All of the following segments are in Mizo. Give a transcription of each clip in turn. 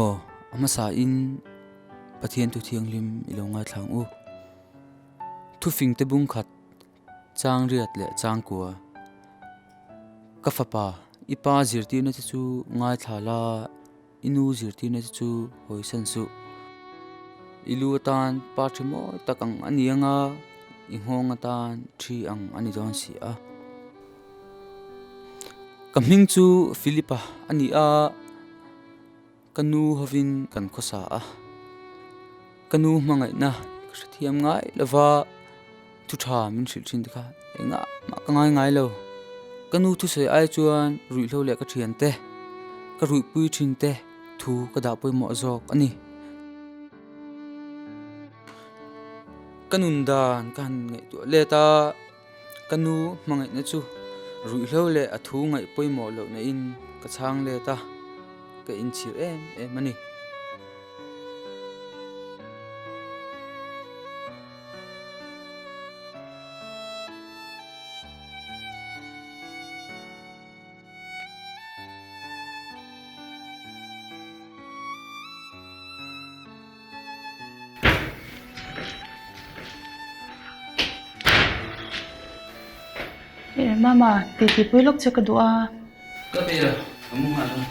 Aw, a hmasa in Pathian thu thianghlim i lo ngaithla ang u. Thufing te bung khat, chang riat leh chang kua. Ka fapa, i pa zirtirna te chu ngaithla la, i nu zirtirna te chu hawisan suh. I lu atan pa thi mawi tak ang a ni ang a, i nghawng atan thi ang a ni dawn si a. Ka hming chu Philipa a ni a, ka nu hovin kan khawsa a. Ka nu hmangaihna ka hrethiam ngai lova thu tha min hrilh thin te kha engah mah ka ngai ngai lo. Ka nu thusawi ai chuan ruihhlo leh ka thiante, ka ruihpui thin te thu ka dah pawimawh zawk a ni. Ka nun dan ka han ngaihtuah let a. Ka nu hmangaihna chu ruihhlo leh a thu ngaih pawimawh lohna in ka chhang let a, ka inchhir em em a ni. Mama, titi pui lawk che ka duh a. Ka ti a, ka mu nghal a.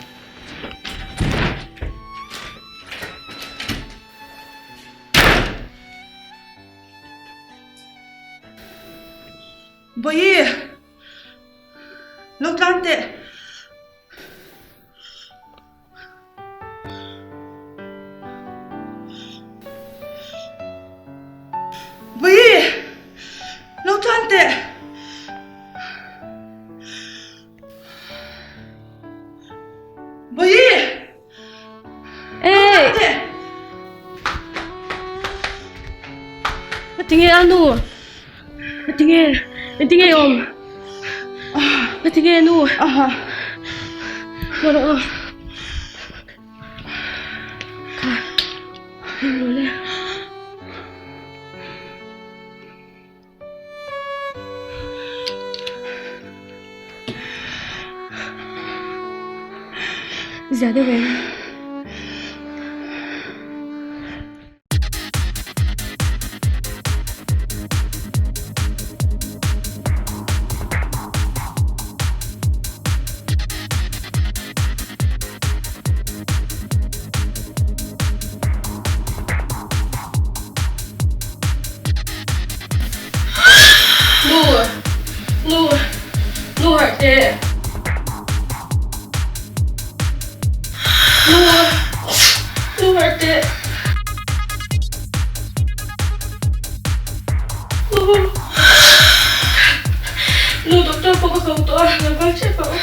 Bawihi, lo tlan teh. Bawihi! Lo tlan teh! Bawihi! Lo tlan teh! Ngatinge a nu? Ngatinge? Ngatinge awm? Ngatinge nu? Aha. Ngaw rawh aw. Kha. Heng rawh le. Zia deuh em? Nu! Nu! Nu harh teh! Nu! Nu harh teh! Nu! Nu doctor pawh ka ko tawh a, lo kal tep ang.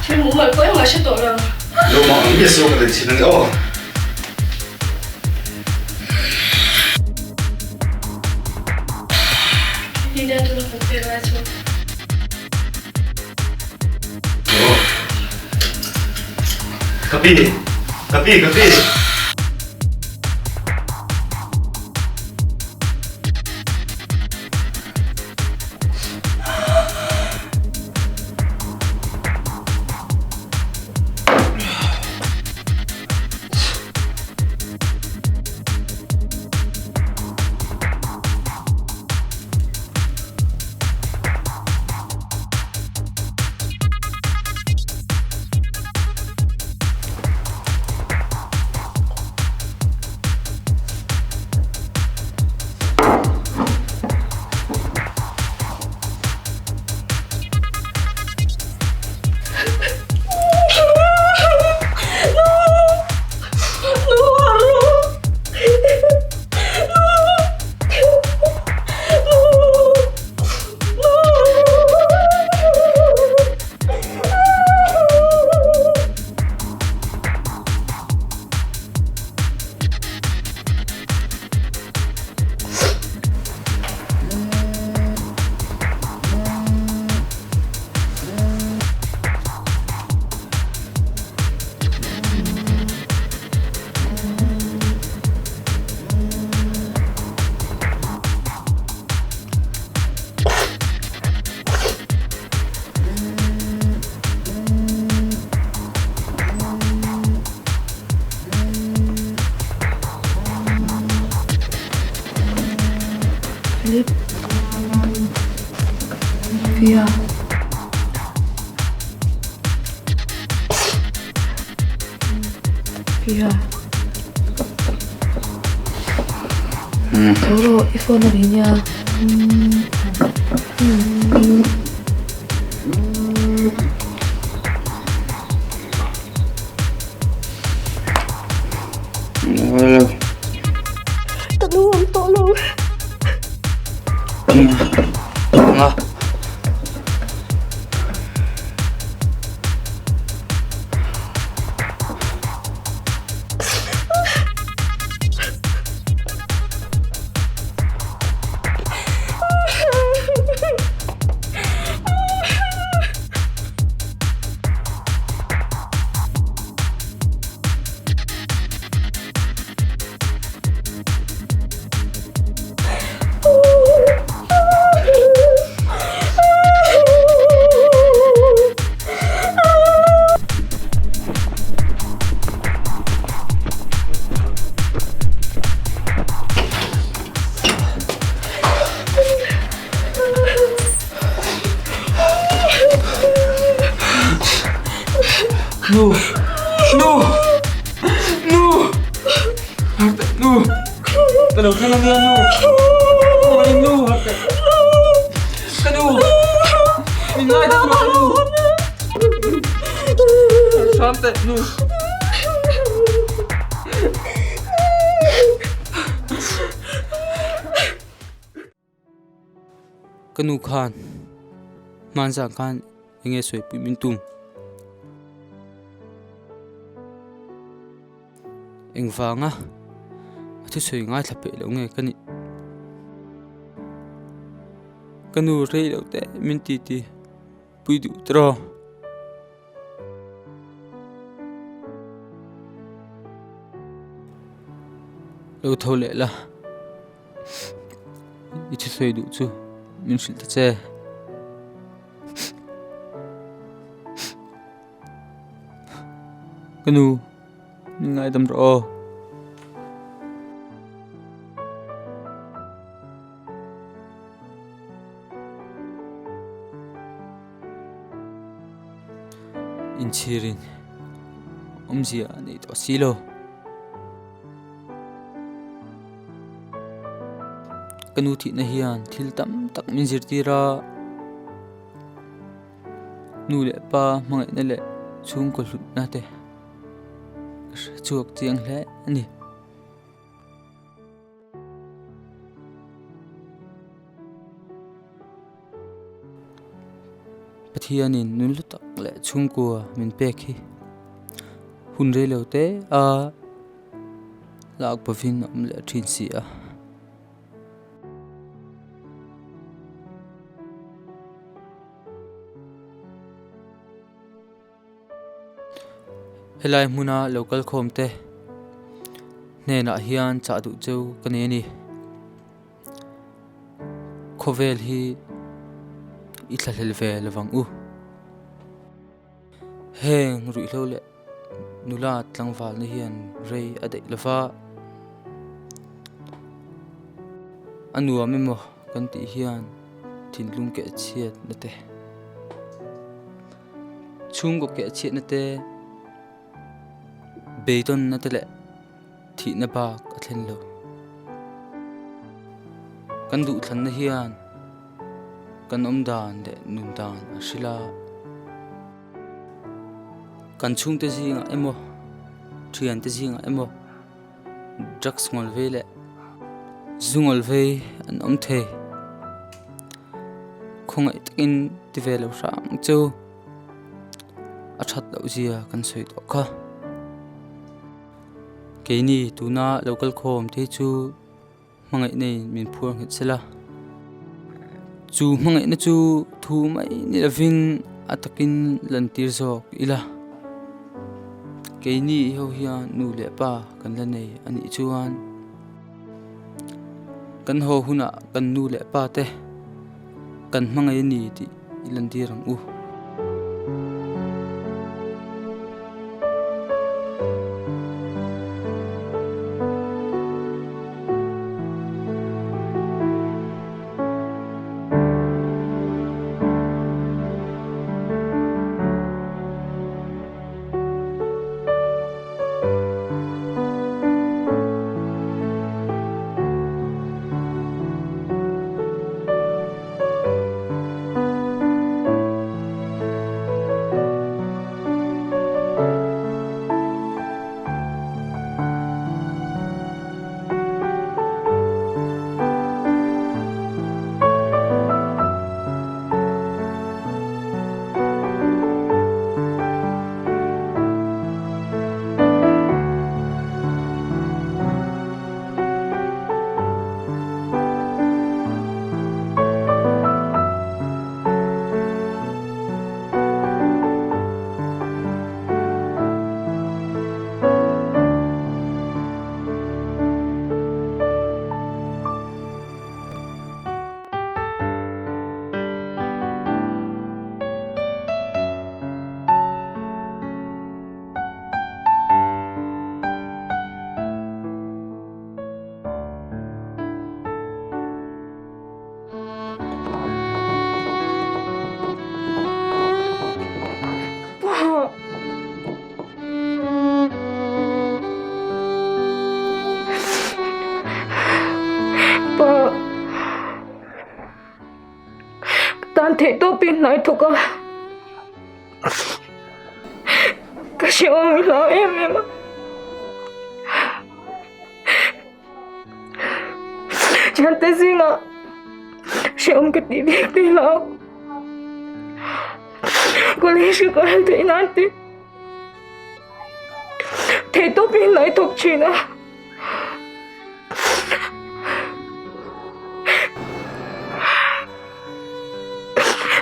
Thil mumal pawh engmah hre tawh lo. Lo mah ang nge saw ka lei chin ang e aw. India tuna kan pek lai chu. Ka pi, ka pi, ka pi. Sophia. Sophia. Tho rawh, i phone a ri nia. Ka nu awm tawh lo. Nu! Nu! Nu! Nu! Ka lo thleng ania nu! Khawngaih nu! Ka nu! Min ngai deuh rawh nu! Hram teh nu! Ka nu khan hmanzah khan enge sawi pui min tum. Engvanga a thusawi ngaithla peih loh nge ka nih. Ka nu rei loh teh min ti ti pui duh tawh. Lo tho leh la. I thusawi duh chu min hrilh ta che. Ka nu, min ngaidam rawh aw. Inchhirin awmzia a nei tawh si lo. Ka nu thihna hian thil tam tak min zirtir a, nu leh pa hmangaihna leh chhungkaw hlutna te ka hre chhuak chiang hle a ni. Pathianin nun hlu tak leh chhungkua min pek hi hun rei lo te a lak bawvin a awm leh thin si a. Helai hmuna lo kal khawm te hnenah hian chah duh cheu ka nei a ni. Khawvel hi i thlahlel ve lovang u. Heng ruihhlo leh nula tlangvalna hian rei a daih lova, a nuam emaw kan tih hian thinlung keh chhiatna te, chhungkaw keh chhiatna te, beidawnna te leh thihna bak a thlen lo. Kan duhthlanna hian kan awm dan leh nun dan a hrilh a, kan chhungte zingah emaw thiante zingah emaw drugs ngawl vei leh zu ngawl vei an awm thei. Khawngaih takin ti ve lo hram ang chu a that loh zia kan sawi tawh kha. Keini tuna lo kal khawm te hi chu hmangaih nei min phuar nghet sela. Chu hmangaihna chu thu mai ni lovin a takin lan tir zawk ila. Keini ho hian nu leh pa kan la nei a nih chuan kan haw hunah kan nu leh pa te kan hmangaih a ni tih i lan tir ang u. theih tawpin hnai thawk a. Ka hrehawm i hlau em em a. Thiante zingah hrehawm ka tih bik te hlau. College ka kal theih nan te theih tawpin hnai thawk thin a.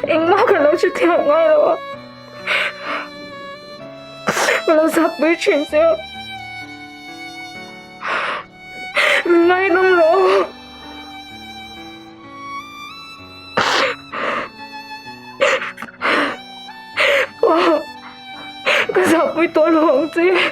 Engmah ka lo hre thiam ngai lo a, ka lo zak pui thin che a, min ngaidam rawh. Ka zah pui tawh lo ang che.